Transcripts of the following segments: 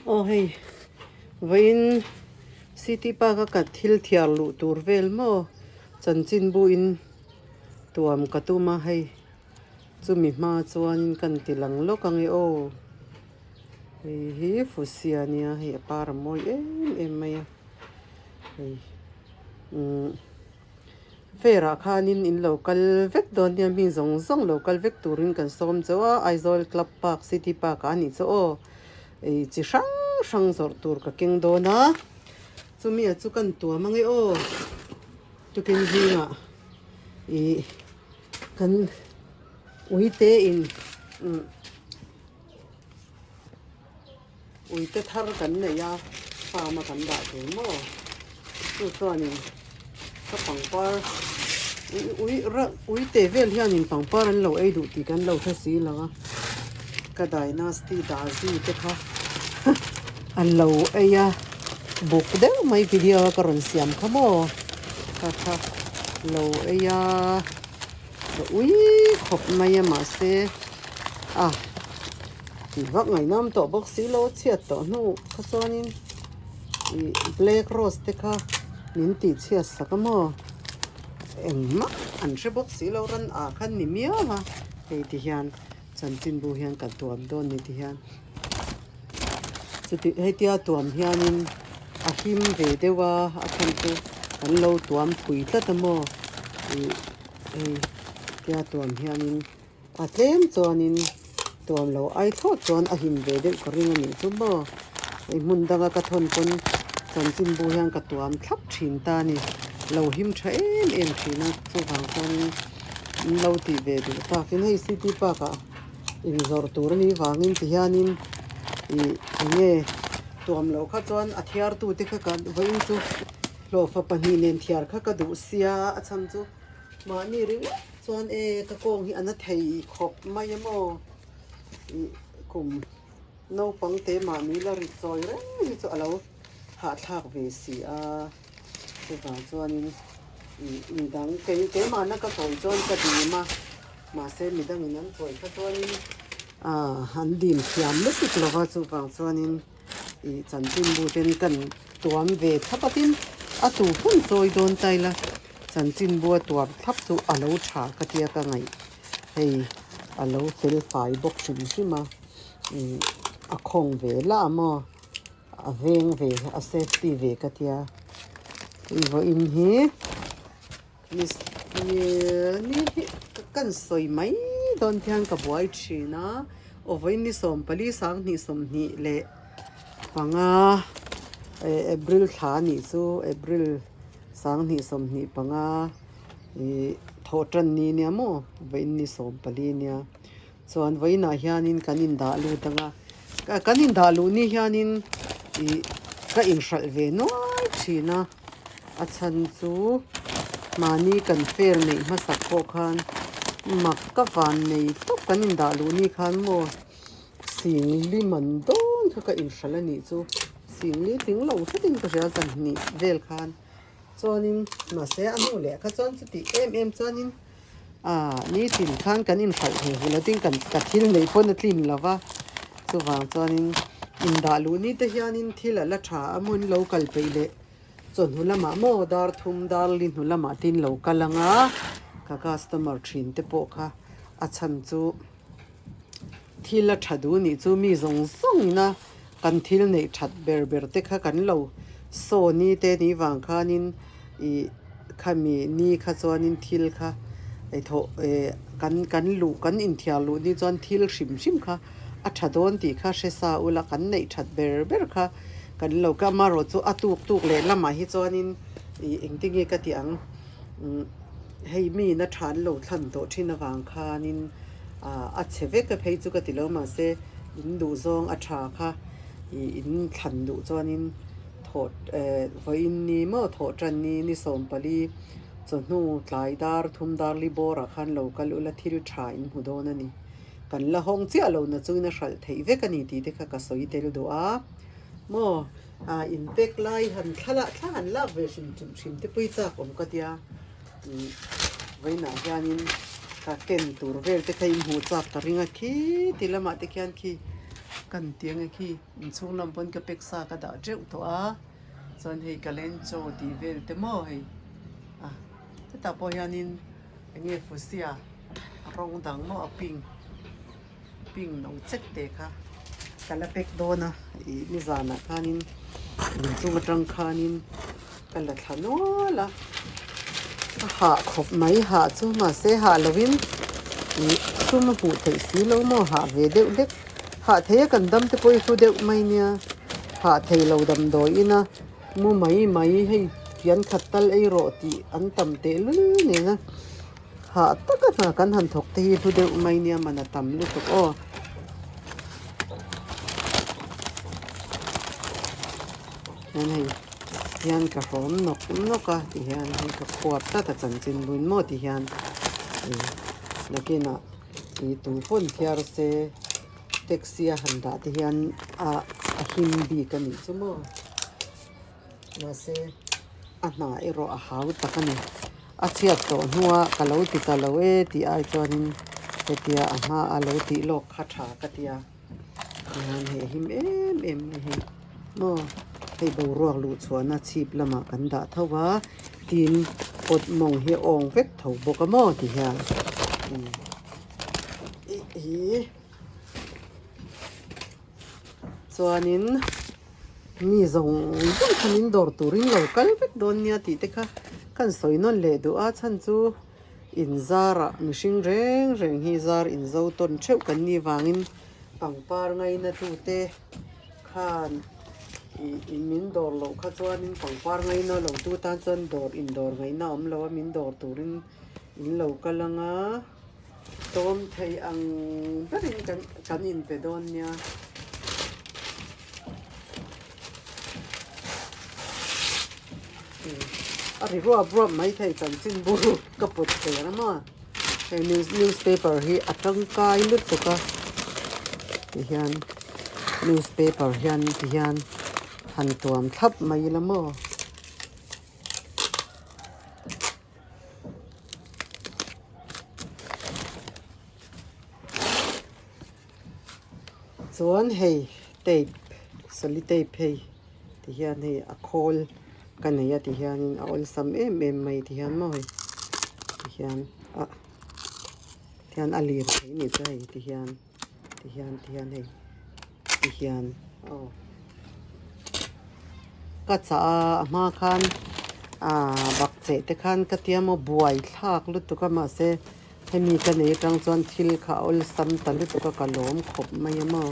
Aw hei vawiin city park a ka thil thiar luh tur vel maw chanchinbu in tuam ka tum a hei chumi hma chuan kan ti lang lawk ang e aw hei hi fusia nia hei a par a mawi em em mai a hei umm. Fair ah khanin in lo kal vek dawn nia mi zawng zawng lo kal vek turin kan sawm chauh a Aizawl Club Park City Park ah a nih chu aw ei chi hrang hrang zawrh tur ka keng dawn a chumi ah chu kan tuam ange aw tukin zingah ih kan uite in umm Uite thar kan nei a, farm a kan dah tur maw? Chu chuanin ka pangpar ui uite vel hianin pangpar an lo ei duh tih kan lo hre si lo a, ka dynasty dazi te kha an lo ei a, buk deuh mai video a ka rawn siam kha maw? Kha kha lo ei a. Ka ui khawp mai a mahse a tih vak ngaihnawm tawh bawk si lo a chhiat tawh hnu kha chuanin ih black rose te kha min tih chhiat sak a maw engmah an hre bawk si lo ran ah khan ni miau a hei ti hian chanchinbu hian ka tuam dawn ni ti hian chuti hetia tuam hianin a him ve deuh a a chhan chu kan lo tuam phui tlat a maw ih hei tia tuam hianin a tlem chuanin tuam lo ai thlawt chuan a him ve deuh ka ring a nih chu maw hei hmun danga ka thawn pawn chanchinbu hian ka tuam thlap thin ta a ni lo him tha em em thin a chuvang chuanin an lo tih ve duh takin hei city park ah. Inzawrh tur a nih vangin ti hianin ih eng nge tuam loh kha chuan a thiartu te kha ka vawiin chu hlawhfa pahnih nen thiar kha ka duh sia a chhan chu mahni ringawt chuan e ka kawng hi a na thei khawp mai a maw ih kum naupang te mahni la rit chawi reng hi chu a lo hahthlak ve si a chuvang chuanin ih midang kei keimahna ka chawi chuan ka dim a. Mahse midangin an chawi kha chuanin aah an dim thiam lutuk lo va chuvang chuanin ih chanchinbu ten kan tuam ve thlap a tin a tu hun chawi dawn ta ila chanchinbu a tuam thlap chu a lo tha ka tia ka ngaih hei a lo fel fai bawk hrim hrim a ih a khawng ve lah a maw a veng ve a safety ve ka tia vawiin hi. Ni hi kan sawi mai dawn hian ka buai thin a, aw vawiin ni 14 2025 April thla a nih chu April 2025 ih thawh tan ni nia maw vawiin ni 14 nia chuan vawiinah hianin kan indah lut ang a kan indah luh ni hianin ih ka inhralh ve nual thin a. A chhan chu mahni kan fair neih hmasak pawh khan mak ka van nei tawp kan indah luh ni khan maw singli man dawn kha ka inhralh a nih chu singli tling lo hretin ka hria zan hnih vel khan chuanin mahse a hnu leh kha chuan chuti em em chuanin ah nitin khan kan inhralh ve hu lo tin kan ka thil neih pawn a tlin lo va chuvang chuanin indah luh ni te hianin thil a la tha a hmun lo kal peih leh. Chawhnu lamah maw dar thum dar li hnu lamah te in lo kal ang a, ka customer thin te pawh kha a chhan chu thil a tha duh nih chu mi zawng zawng ina kan thil neih that ber ber te kha kan lo saw ni te ni vang khanin ih khami ni kha chuanin thil kha eithawh eh kan kan luh kan inthiar luh ni chuan thil hrim hrim kha a tha dawn tih kha hre sa ula kan neih that ber ber kha. Kan lo ka amarawh chu a tuk tuk leh lamah hi chuanin ih engtin nge ka tih ang umm hei miin a tha an lo thlan tawh thin avang khanin ah a chhe vek a phei chu ka ti lo mahse in duh zawng a tha kha ih in thlan duh chuanin thawh eh vawiin ni maw thawh tan ni ni 14 chawhnu tlai dar thum dar li bawrah khan lo kal ula thil tha in hmu dawn a ni. Kan la hawng chiah lo na chuin a hralh theih vek a ni tih te kha ka sawi tel duh a. Maw ah in pack lai han thla lah thla han lak ve hrim hrim hrim te pawh hi chak awm ka tia. Umm vawiinah hianin ka ken tur vel te kha in hmuh chak ka ring a khi ti lamah te khian khi. Kan ti ang e khi inchhung lam pawn ka pack sa ka dah teuh tawh a chuan hei kalenchaw tih vel te maw hei a hetah pawh hianin eng nge fusia rawng dang maw a pink pink no chek te kha ka la pack dawn a ih nizanah khanin inchung atang khanin ka la thla nual a a hah khawp mai hah chu mahse hah lovin ih sum a hmuh theih si lo maw hah ve deuh hlek hah thei a kan dam te pawh hi hlu deuh mai nia hah thei lo damdawi ina mu mai mai hei fian khat tal ei rawh tih an tam teh lul nen a hah taka hna kan han thawk te hi hlu deuh mai nia man a tam lutuk aw. Hian hei hian ka hrawm nawk nawk a ti hian hei ka khuap tlat a chanchin buin maw ti hian ih nakinah ih tu pawn thiar se taxi a han dah te hian ah a him bik a nih chu maw mahse a hna erawh a hau tak a ni a chhiat tawh hnua ka lo ti ta lo e tih ai chuanin hetia a hma a lo tih lawk kha tha ka tia. Tihian hei a him em em mai hei maw hei boruak luh chhuahna chhip lamah kan dah tho va tin pot mawng hi a awng vek tho bawk a maw ti hian ih chuanin mi zawng zawng kha min dawr turin lo kal vek dawn nia tih te kha kan sawi nawn leh duh a chhan chu. Inzarah mihring reng reng hi zar inzo tawn theuh kan nih vangin pangpar ngaina tute khan ih min dawr loh kha chuanin pangpar ngaina lo tu tan chuan dawr indawr ngaihna a awm lo a min dawr turin in lo kal ang a tawm thei ang berin kan kan inpe dawn nia. A ri ruap ruap mai thei chanchin bu ka pawt thei ang maw hei news newspaper hi a tangkai lutuk a tihian newspaper hian tihian han tuam thlap mai ila maw. Chuan hei tape solitape hei ti hian hei a khawl ka nei a ti hianin a awlsam em em mai ti hian maw hei ti hian ah ti hian a lir thei anih chu hei ti hian ti hian ti hian hei ti hian aw ka chah a a hma khan ah bakcheh te khan ka tia maw buai thlak lutuk a mahse. Hemi ka nei atang chuan thil kha a awlsam ta lutuk a ka lawm khawp mai a maw.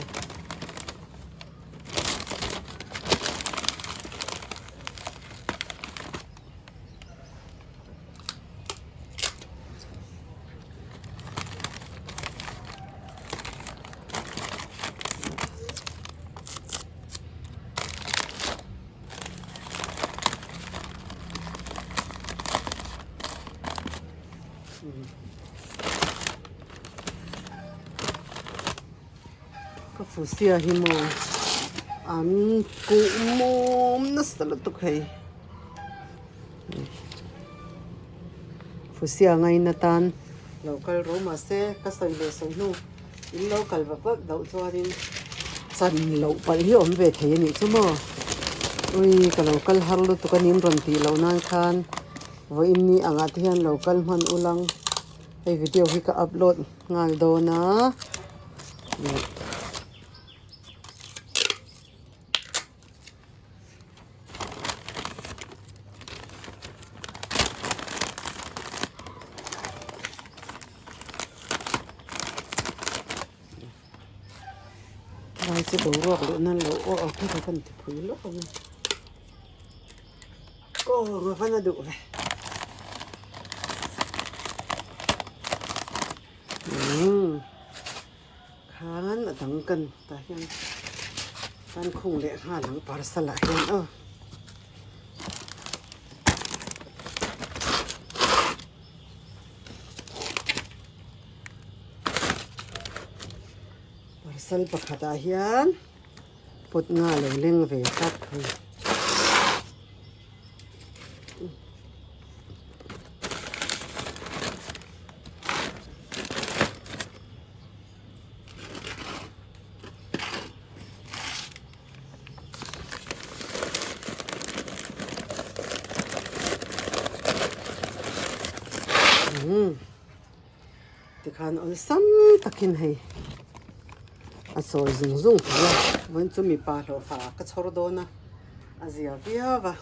Ka fusia hi maw an kuh mawm nasa lutuk hei fusia ngaina tan lo kal ru mahse ka sawi leh sawi hnu in lo kal vak vak loh chuanin chan loh palh hi a awm ve thei a nih chu maw ui ka lo kal har lutuk a nin rawn tih loh nan khan. Vawiin ni angah te hian lo kal hman ulang hei video hi ka upload nghal dawn a Lai chu boruak leh nan lo aw a kha kan ti phui lawk ang a. Aw a van a duh ve. Umm khan a dang kan tah hian kan khung leh nghal ang parcel ah hian aw. Parcel pakhat ah hian pot nga lo leng ve tlat thung. Tikhan awlsam takin hei a sawi zung zung thei a, vawiin chu mipa hlawhfa ka chhawr dawn a, a zia viau a,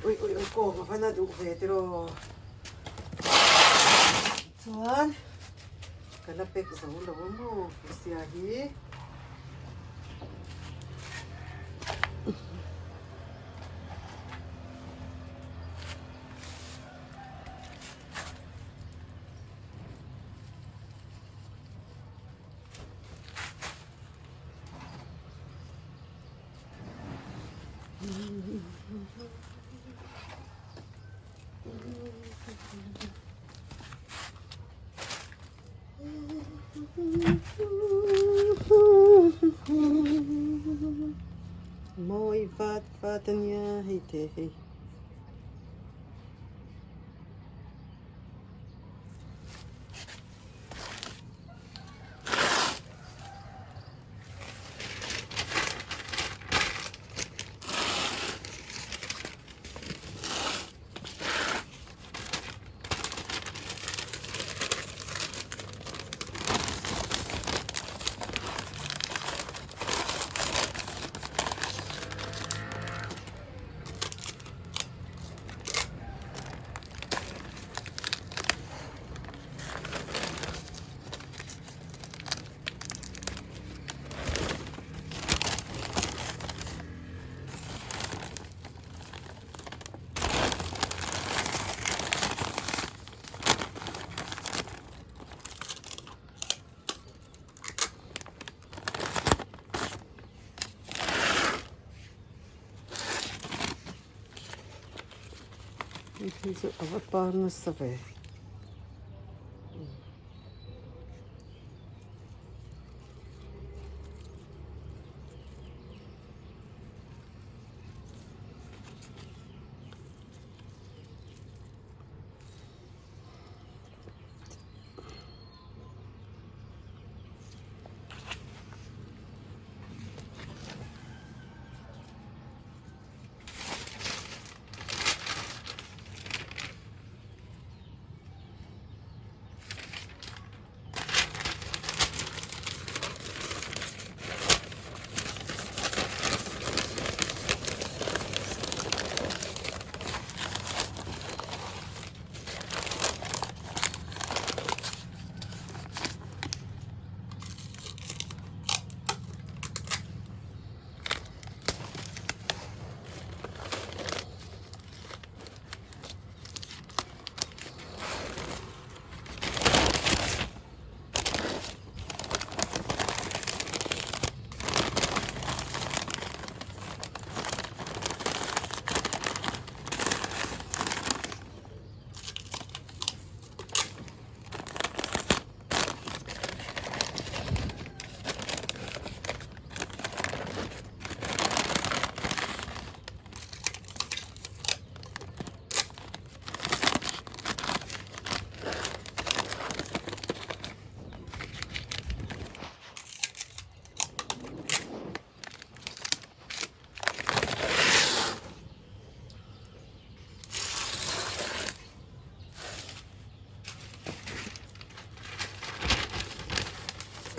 ui ui ui kawng a va na duh ve tiraw chuan ka la pack zo lo a maw sia hi. Mawi vat vat a nia hei te hei. Hei hi chu a va par nasa ve.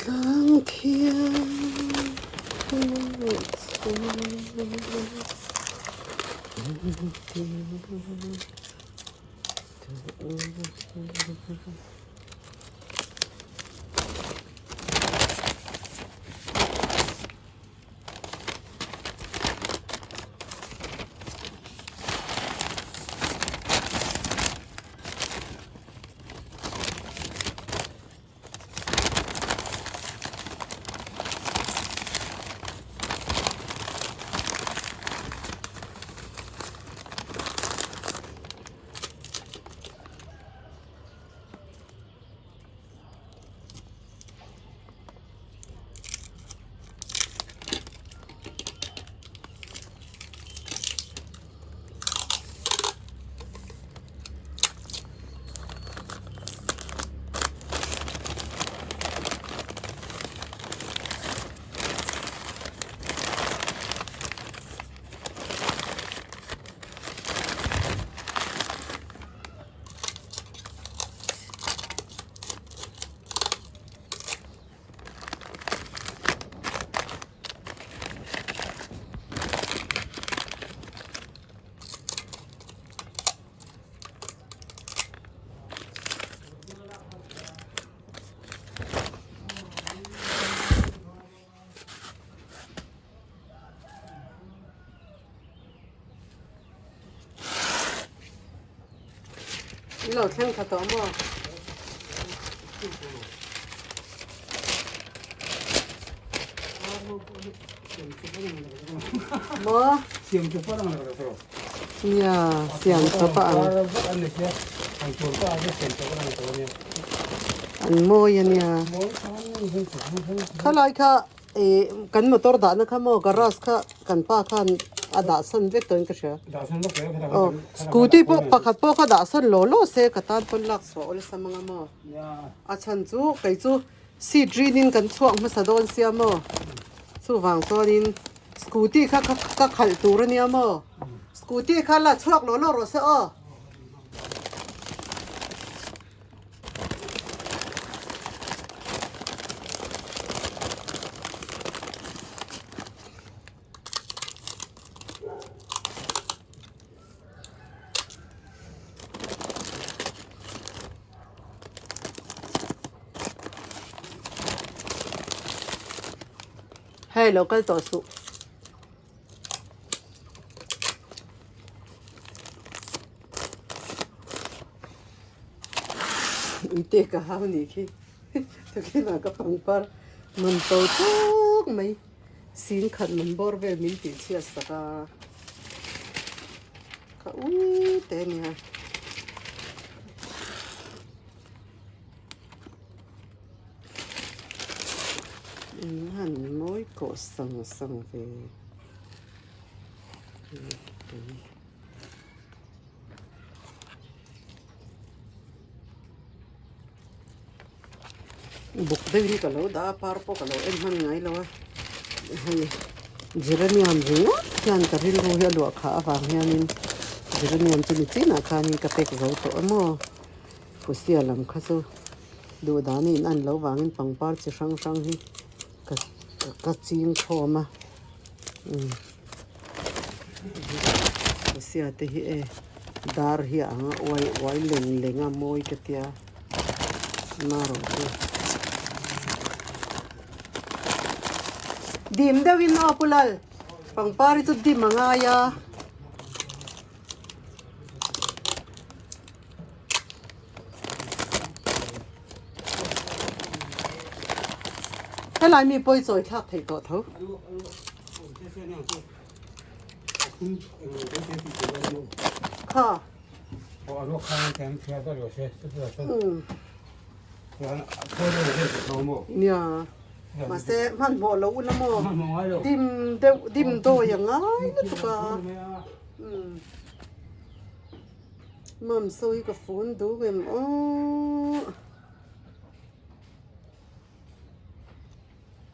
Tlang thiang In lo thleng tha tawh maw? Maw? Nia, siam chawp a ang. An mawi a nia. Khalai kha Ih kan motor dahna kha maw garage kha kan pa khan a dah san vek tawhin ka hria. Aw scooty pawh pakhat pawh kha dah san law law se ka tan pawn lak chhuah awlsam anga maw. A chhan chu kei chu seat rin in kan chhuak hmasa dawn sia maw. Chuvang chuanin scooty kha ka khalh tur ania maw. Scooty kha la chhuak law law rawh se aw. Hei lo kal tawh suh. Ute ka hau nih khi tukinah ka pangpar man to tuk mai sing khat man bawr vel min tih chhiat sak a ka ui te ania. Eng han mawi kawh sang sang ve. Buk deuh hi ka lo dah a par pawh ka lo en hman ngai lo a hei geranium ringawt hian ka rilru hi a luah khah avang hianin geranium chu ni chinah khanin ka pack zo tawh a maw Fusia lam kha chu duh dan in an lo vangin pangpar chi hrang hrang hi ka ka ching khawm a umm Fusia te hi e dar hi a ang a uai uai leng leng a mawi ka tia marawh chu dim deuhin aw pu Lal pangpar hi chu dim a ngai a. Helai mi pawi chawi thlak theih tawh tho. Kha. Nia. Mahse hmanhmawh lo ula maw? Dim deuh dim dawi a ngai lutuk a. Mam saw hi ka phone duh em aw.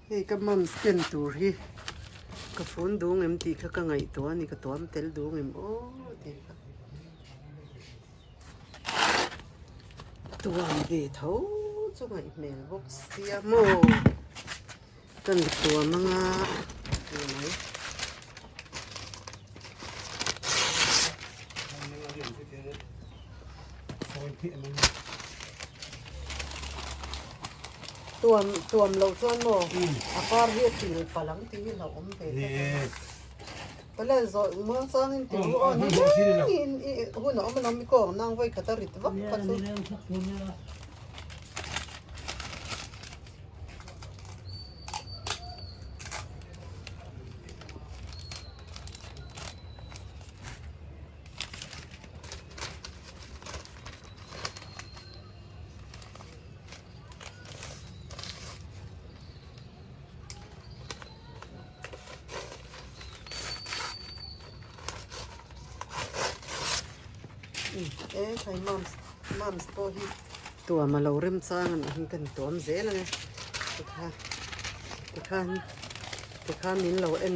Hei ka mam scan tur hi ka phone duh em tih kha ka ngaihtuah a ni ka tuam tel duh em aw tih kha. Tuam ve tho chu ngaih hmel bawk sia maw kan tuam anga tunai. Tuam tuam loh chuan maw a par hi a til palh ang tih hi hlauhawm ve tlat a. Pala zawh muang changin ti ru aw ni rengin i hun a awm alawm i kawng nang vawi khat a rit vak kha chu. E khai mums mums pawh hi tuam a lo rem chang a nih hi kan tuam zel a ni tikha tikhan tikhan min lo en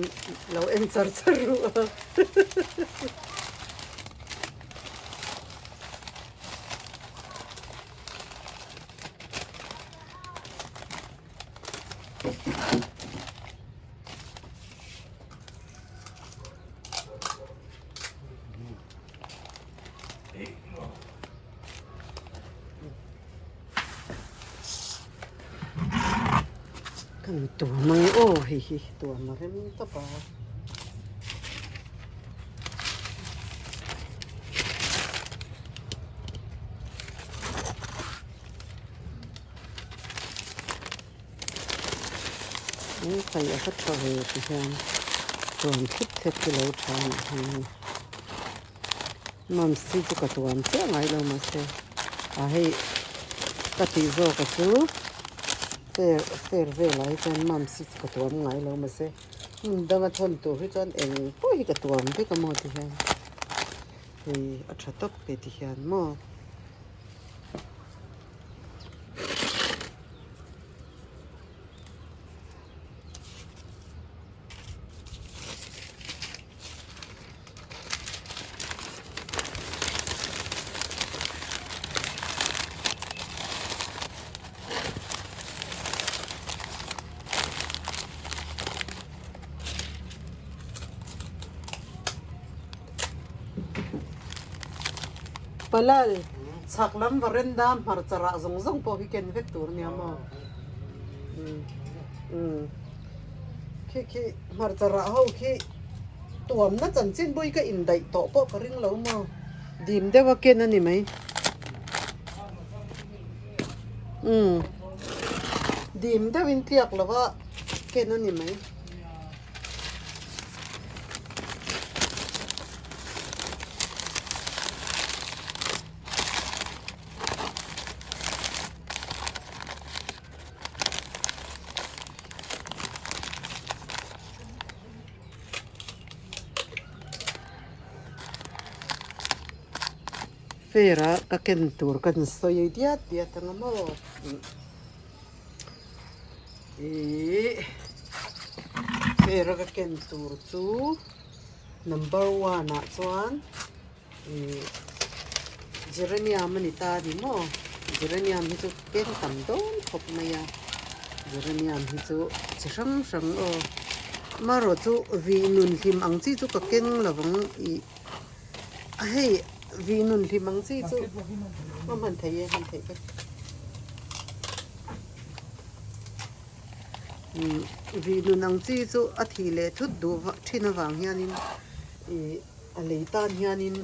lo en char char ruh a. Kan tuam ang aw hei hi tuam a rem tawp a. Hei a va tha ve ti hian tuam thlep thlep hi lo tha a nih hi. Mams hi chu ka tuam chiah ngai lo mahse a hei ka tih zawk a chu fair fair velah hi chuan mams hi chu ka tuam ngai lo mahse hmun danga thawn tur hi chuan eng pawh hi ka tuam vek a maw ti hian hei a tha tawp kei ti hian maw. Palal, chhak lam varenda hmarcha rah zawng zawng pawh hi ken vek tur nia maw? Khi khi hmarcha rah ho khi tuamna chanchin bui ka indaih tawh pawh ka ring lo maw? Dim deuh a ken a ni mai. Umm dim deuhin tliak lova ken a ni mai. Fair a ka ken tur ka insawi diat diat ang a maw ihh fair a ka ken tur chu number one ah chuan. Geranium a ni ta a ni maw? Geranium hi chu keng tam dawn khawp mai a, geranium hi chu chi hrang hrang aw. Amaherawh chu vih nun hlim ang chi chu ka keng lo vang ih a hei vih nun hlim ang chi chu a hman thei e hman theih vek. Vih nun ang chi chu a thih leh thut duh thin avang hianin ih. A lei tan hianin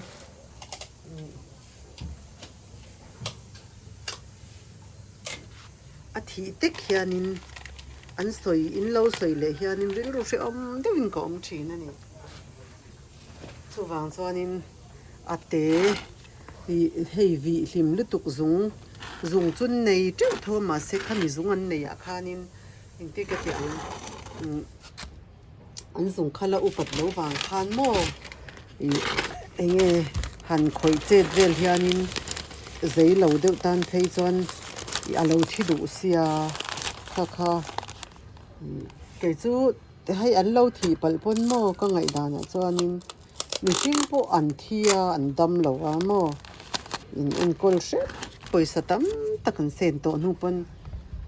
a thih tek hianin an sawi in lo sawi leh hianin rilru hrehawm deuhin ka awm thin a ni. Chuvang chuanin a te ih hei vih hlim lutuk zung zung chu nei teuh tho a mahse khami zung an neih ah khanin engtin ka tih ang umm. An zung khala upat lo vang khan maw ih eng nge han khawih chet vel hianin zei lo deuh tan phei chuan ih a lo thi duh sia kha kha ih kei chu hei an lo thih palh pawn maw ka ngaihdanah chuanin mihring pawh an thi a an dam lo a maw in enkawl hrep pawisa tam tak an sen tawh hnu pawn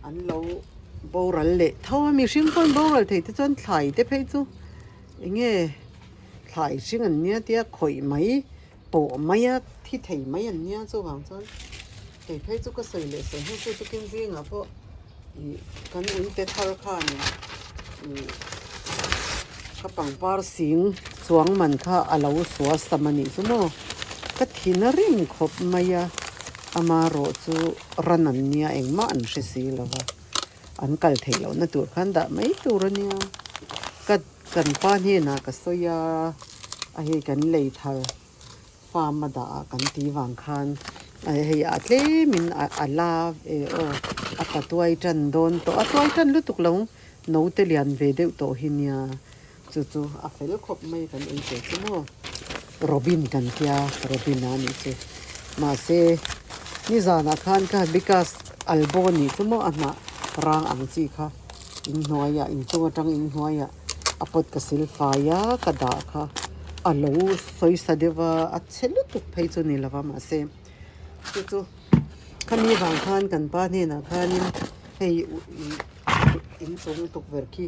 an lo boral leh tho a mihring pawn boral thei te chuan thlai te phei chu eng nge thlai hring an nia tia khawih mai pawh mai a thi thei mai an nia chuvang chuan kei phei chu ka sawi leh sawi hnu chu tukin zingah pawh ih kan uite thar khanin ih ka pangpar sing chuang man kha a lo sua sam a nih chu maw ka thin a rim khawp mai a amaherawh chu ran an nia engmah an hre si lo va an kal theih lohna tur khan dah mai tur a nia ka kan pa hnenah ka sawi a a hei kan lei thar. Farm a dah ah kan ti vang khan hei a tlemin a la e aw a pa tuai tan dawn tawh a tuai tan lutuk lo naute lian ve deuh tawh hi nia chu chu a fel khawp mai kan ei ve chu maw Robin kan tia Robin a nih chu mahse nizanah khan ka because albo a nih chu maw a hnah rang ang chi kha inhnuaiah inchung atang inhnuaiah. A pot ka sil fai a ka dah kha a lo sawi sa deuh a a chhe lutuk phei chu ni lova mahse chu chu khami vang khan kan pa hnenah khanin hei inchung tukverh khi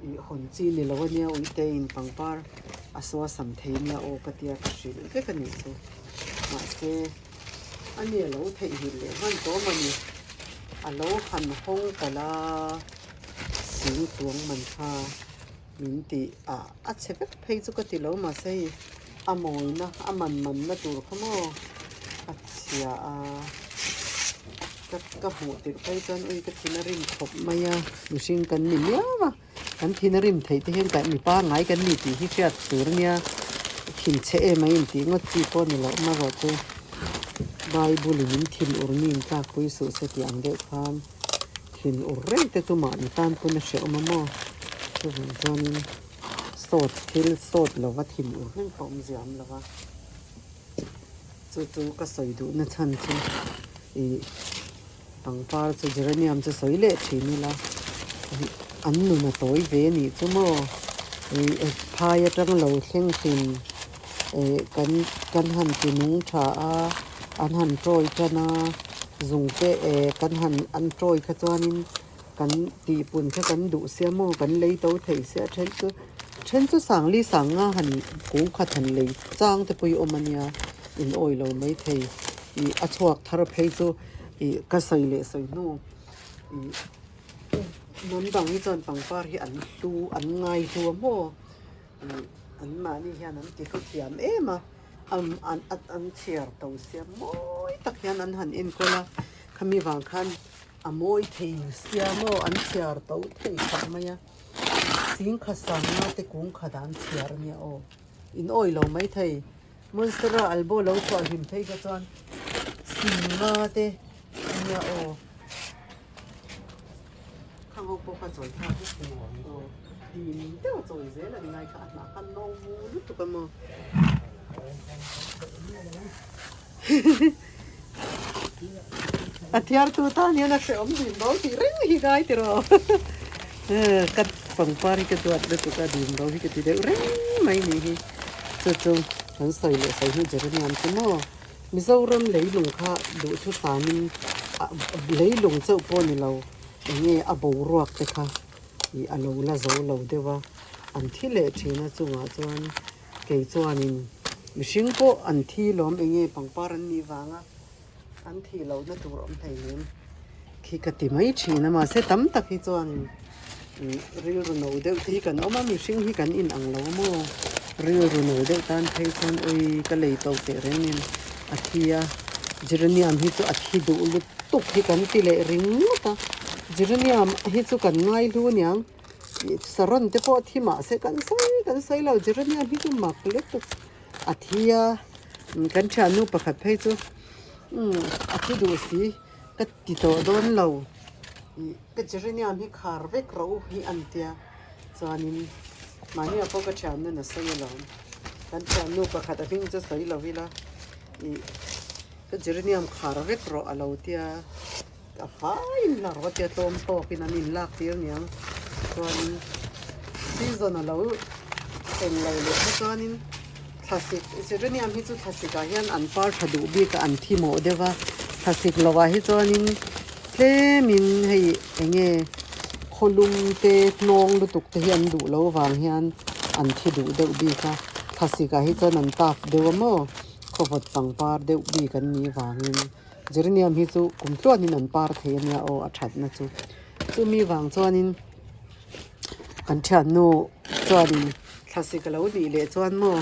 ih hawn chi ni lo ania uite in pangpar a saw sam thei nia aw ka tia ka hrilh vek a nih chu mahse ani a lo theihnghilh leh hman tawm a ni a lo han hawng palh a. Sing chuang man kha min tih a a chhe vek phei chu ka ti lo mahse hei a mawina a man man na tur kha maw a chhia a. Ka ka hmuh tirh phei chuan ui ka thin a rim khawp mai a, mihring kan ni miau a, kan thin a rim theih te hian ka mi pangngai kan ni tih hi hriat tur a nia, thin chhe em a intih ngawt chi pawh a ni loh marawh chu Bible in min thin ur mi intlakpui suh se tih ang deuh khan thin ur reng te chu mahni tan pawn a hrehawm a maw chuvang chuanin sawt thil sawt lova thin ur reng pawh awmzia awm lo va. Chu chu ka sawi duhna chhan chu ih pangpar chu geranium chu sawi leh thin ila an nun a tawi ve a nih chu maw ih phai atang lo thleng thin ih kan kan han ti nung tha a an han tawi tan a zung te eh kan han an tawi kha chuanin kan tihpun kha kan duh sia maw kan lei to thei sia a then chu then chu sangli sanga han kung khat han lei chang te pawh hi awm a nia in awi lo mai thei ih a chhuak thar phei chu ih ka sawi leh sawi hnu ih hnam dang hi chuan pangpar hi an hlu an ngai hlu a maw ih an mahni hian an ti hlu thiam em a an an chhiar to sia mawi tak hian an han enkawl a khami vang khan. A mawi thei sia maw an chhiar to thei khawp mai a, singkha sanga te kung khat ah an chhiar a nia aw, in awi lo mai thei, Monstera albo lo chhuah hlim phei kha chuan singa te a nia aw, khang ho pawh kha chawi thlak vek thei aw, dim deuh a chawi zel a ni ngai kha a hnah kha no lutuk a maw. A thiartu tan hian a hrehawm dim bo tih reng hi ngai tiraw ka pangpar hi ka duat lutuk a dim bo hi ka ti deuh reng mai ni hi chu chu kan sawi leh sawi hnu Jeremiah chu maw Mizoram leilung kha duhthusam in leilung chauh pawh ni lo eng nge a boruak te kha ih a lo la zo lo deuh a an thi leh thin a chungah chuan. Kei chuanin mihring pawh an thi lawm eng nge pangpar an nih vanga an thih lohna tur awm thei nen khi ka ti mai thin a mahse tam tak hi chuanin ih rilru no deuh te hi kan awm a mihring hi kan in ang lo a maw rilru no deuh tan phei chuan ui ka lei to teh reng nen a thi a geranium hi chu a thi duh lutuk hi kan ti leh ringawt a geranium hi chu kan ngai hlu aniang. Saron te pawh thi mah se kan sawi kan sawi lo geranium hi chu mak lutuk a thi a kan thiannu pakhat phei chu umm a thi duh si ka ti tawh dawn lo ih ka geranium hi khar vek rawh u hi an tia chuanin mahni ah pawh ka thiannu na sawi alawm kan thiannu pakhat a hming chu sawi lo ila ih ka geranium khar vek rawh a lo tia. A faiin la rawh tia tlawm tawkin an inlak tir niang chuanin season a lo eng lo leh kha chuanin thlasik geranium hi chu thlasik ah hian an par tha duh bik a an thi mawh deuh a thlasik lo ah hi chuanin tlemin hei eng nge khawlum te hnawng lutuk te hi an duh loh vang hian an thi duh deuh bik a thlasik ah hi chuan an tap deuh a maw khawvawt pangpar deuh bik an nih vangin. Geranium hi chu kum tluanin an par thei a nia aw a thatna chu chumi vang chuanin kan thiannu chuanin thlasik a lo nih leh chuan maw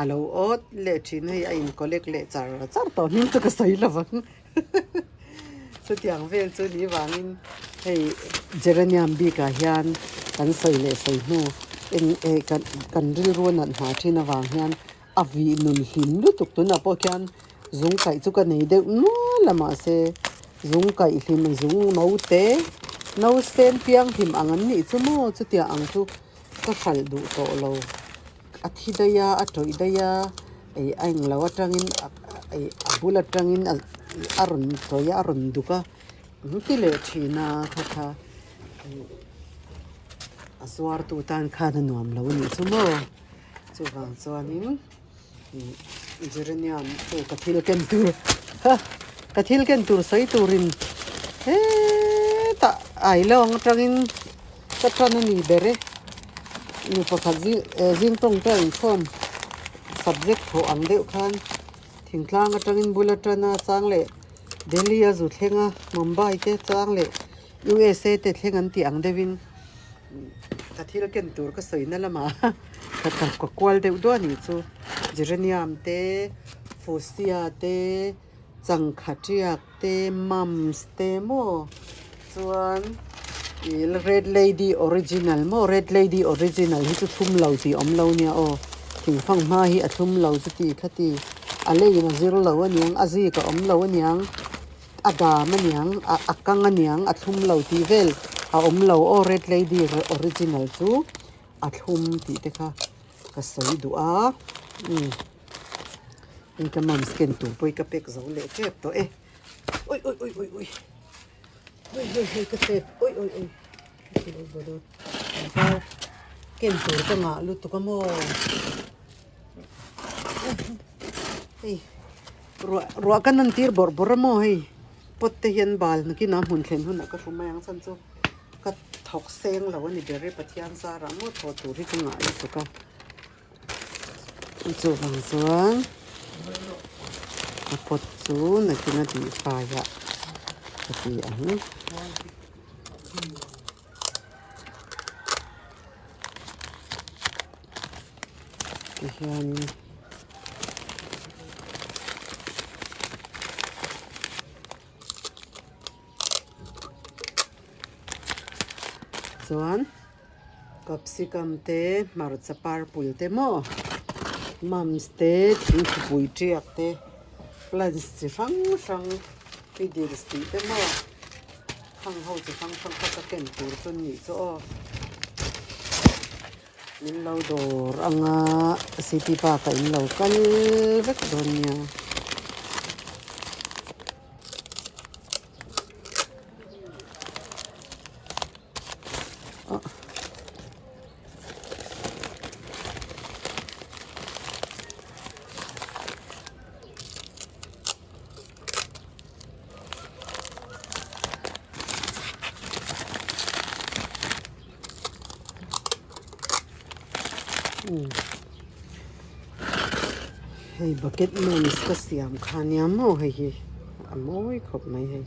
a lo awt leh thin hei a in collect leh char char tawh hming chu ka sawi lo vang chutiang vel chu ni vangin hei geranium bikah hian kan sawi leh sawi hnu eng eh kan kan rilru a nat hna thin avang hian a vih nun hlim lutuk tunah pawh khian zung kaih chu ka nei deuh nual a mahse zung kaih hlim zung no te no sen piang hlim ang an nih chu maw chutiang ang chu ka hralh duh tawh lo a thi daih a a tawih daih a ih a englo atangin ih a bul atangin a rawn tawih a a rawn duk a an ti leh thin a kha kha a zuartu tan khan a nuam lo a nih chu maw. Chuvang chuanin geranium chu ka thil ken tur ha ka thil ken tur sawi turin hetah ailawng atangin ka tan a ni ber e nu pakhat zing eh zing tawngtawi inkhawm subject thawh ang deuh khan thingtlang atangin bul atana chang leh Delhi a zu thleng a Mumbai te chang leh U_S_A te thleng an tih ang deuhin. Ka thil ken tur ka sawi na lamah ka ka kual deuh duah a nih chu geranium te fuchsia te Changkha tiak te mums te maw chuan ih red lady original maw red lady original hi chu thlum lo tih awm lo nia aw thingfang hma hi a thlum lo chu ti kha ti a leiin a zir lo aniang a zik a awm lo aniang a dam aniang a a kang aniang a thlum lo tih vel a awm lo aw red lady original chu a thlum tih te kha ka sawi duh a umm. Hei ka mum scan tur pawh hi ka pack zo leh tep tawh e ui ui ui ui ui hei hei hei ka tep ui ui ui ka lo vaw dawn pangpar ken tur ka ngah lutuk a maw hei ruah ruah ka nan tir bawrh bawrh a maw hei pot te hian bal nakin ah hmun thlen hunah ka hru mai ang chhan chu ka thawk seng lo a ni ber e Pathian zarah maw thawh tur hi ka ngah lutuk a. Chuvang chuan a pot chu nakin a tih faiah ka ti ang. Tihianin. Chuan capsicum te hmarcha purple te maw mums te thingthupui tiak te plants chi hrang hrang fiddles tih te maw khang ho chi hrang hrang kha ka ken tur chu an nih chu aw min lo dawr anga city park ah in lo kal vek dawn nia. Hei bucket mams ka siam kha nia maw hei hi a mawi khawp mai hei.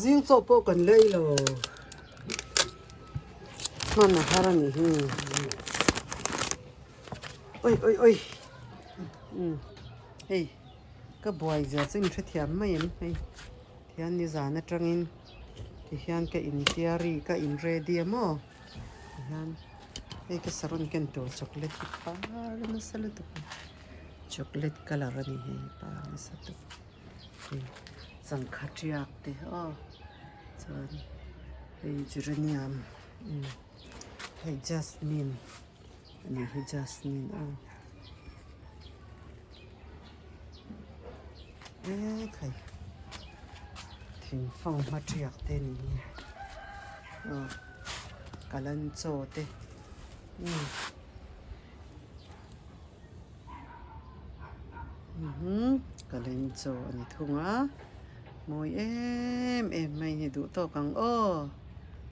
Zing chaw pawh kan lei lo hman a har a nih hi oi oi oi umm hei ka buai zia chu in hrethiam mai em hei tihian nizan atangin tihian ka intiari ka in ready a maw tihian hei ka saron ken tur chocolate hi par nasa lutuk a chocolate colour a ni hei par nasa lutuk. Changkha tiak te aw chuan hei geranium hei jasmine a nih hi jasmine aw ekhai thing fanghma tiak te a ni hi aw kalanchaw te umm. Ka len chaw a ni thung a mawi em em mai ni duh tawk ang aw.